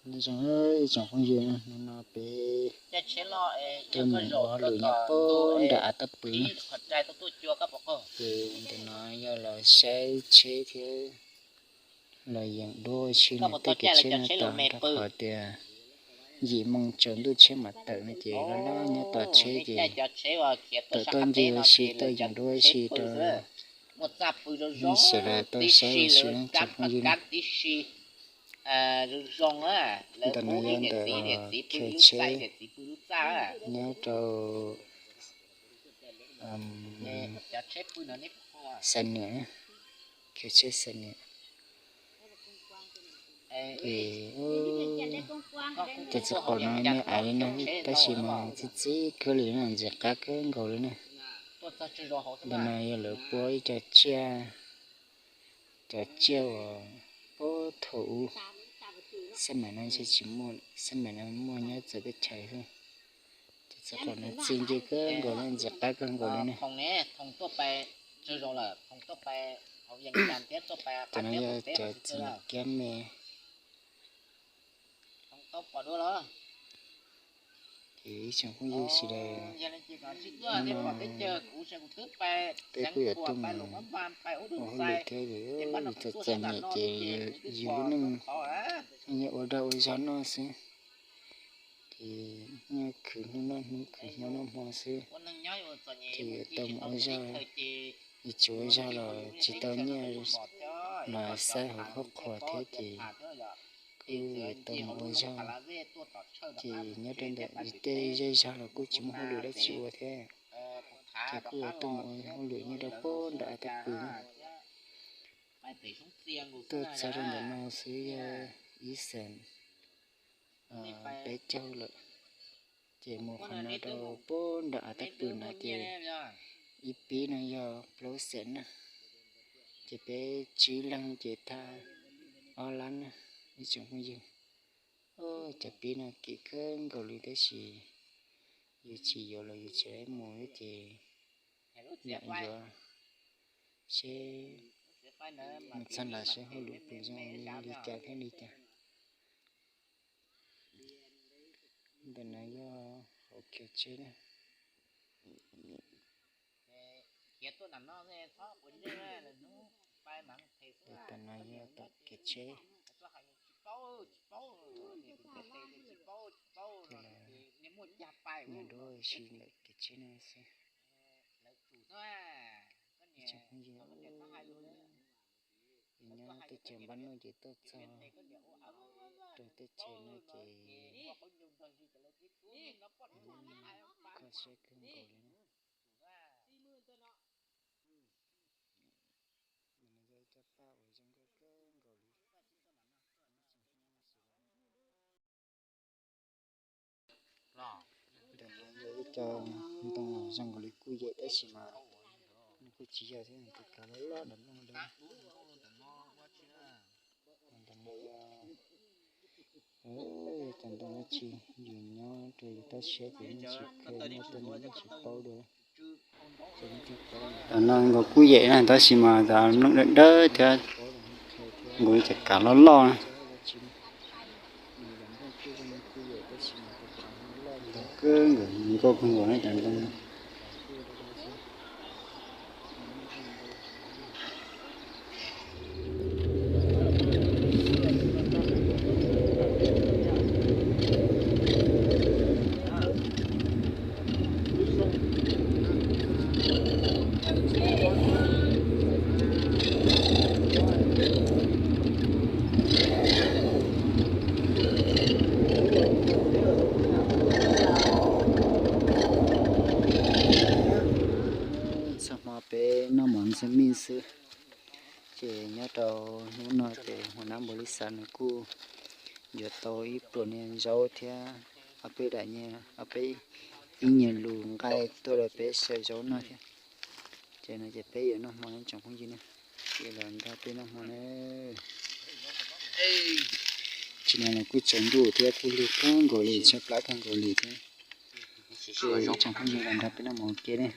Nyob zoo ib tsoom phooj ywg, hnub no peb tuaj mus ua hauj lwm nyob pem nram av toj pw. Ces ntawm no yog los saib tsheb thiab los yeem duab ua si no, tej kev tsheb no tau rau qhov tias yim moo tsaus ntuj tsheb mam tawm no ces loj loj nyob tos tsheb ces tawm tuaj nce ua si tuaj yeem duab ua si rau nej sawv daws tau saib ua si tsoom phooj ywg. Ntawm no yog ntawm khaws tsheb nyob rau Xais Niam, khaws tsheb Xais Niam. Ces cov txiv qaum no me av li no tab sis mas txi txiv kawg li no, ntxim qab kawg nkaus li na. Ntawm no yog lawv puab ib co tsiaj, cov tsiaj uas puag thaum ub, xab maim no ntshe tsis muaj, xab maim no muaj nyob txawv teb chaws xwb. Cov txiv qaum no txi nce kawg nkaus li, ntxim qab kawg nkaus li na. Cov no yog cov txiv kiab me. Ces ib tsoom phooj ywg sawv daws, hnub no peb kuj yuav tuaj mus ua hauj lwm thiab, txom txom nyem ces yus lub neej yeej ua dag ua zog noj xwb, ces yeej khwv hnub noj hnub, khwv hmo noj hmo xwb, ces yuav tau mus ua zog, yus tsis ua zog los tsis tau nyiaj los xab hauv khob qhuas thiab ces kuj yuav tau mus ua zog. Ces nyob rau ntawm yus tej zej zog los kuj tsis muaj hauj lwm dab tsi ua thiab, ces kuj yuav tuaj mus ua hauj lwm nyob rau pem nram av toj pw. Tuaj txog rau ntawm no xwb yog ib xees peb caug lawm, ces mus qhov no rau pem nram av toj pw no ces ib pib no yog plaub xees na, ces peb tsib leeg ces thaj ob lab na, ib tsoom phooj ywg. Cov pib no kim kawg nkaus li tab sis yus tsis yuav los yus tsis mus ces lam yuav seb mus txog nrad seb hauj lwm puas zoo li cas thiab li cas. Ntawm no yog hauv kev tsheb na. Ntawm no yog tom kev tsheb. Nyob duab ua si ntawm kev tsheb no xwb. Ib tsoom phooj ywg, nyob teb chaws npab nuj ces tuaj txog rau teb chaws no ces kho siab kawg nkaus li na. Ntawm no yog ib co ntoo zoo nkaus li kuj yam tab sis mas nws kuj tsis yog thiab, tus kav loj loj nram no. Ntawm no yog cov ntoo dab tsi, yus nyob rau yus tab siab ces yeej tsis kheev, nyob tej no yeej tsis paub dua. Tam no nkaus kuj yam na tab sis mas tam mloog dawb dawb thiab, nkaus li cov kav loj loj na. Nkauj kawg nkaus na cov ntoo. Txog hmo peb noj mov ntxwg mij xwb, ces nyob rau hnub no ces hua nab npaum li xav nws kuj yuav tau ib pluas niag zaub thiab ob peb daim, ob peb ib nyuag lus nqaij tuaj rau peb xyaw zaub noj thiab. Ces no ces peb yuav noj hmo na tsoom phooj ywg na, ces los nrog peb noj hmo na. Tsis no los kuj tsaus ntuj thiab kuj lig kawg nkaus li, tshaib plab kawg nkaus li thiab. Ces ib tsoom phooj ywg los nrog peb noj hmo ua ke na.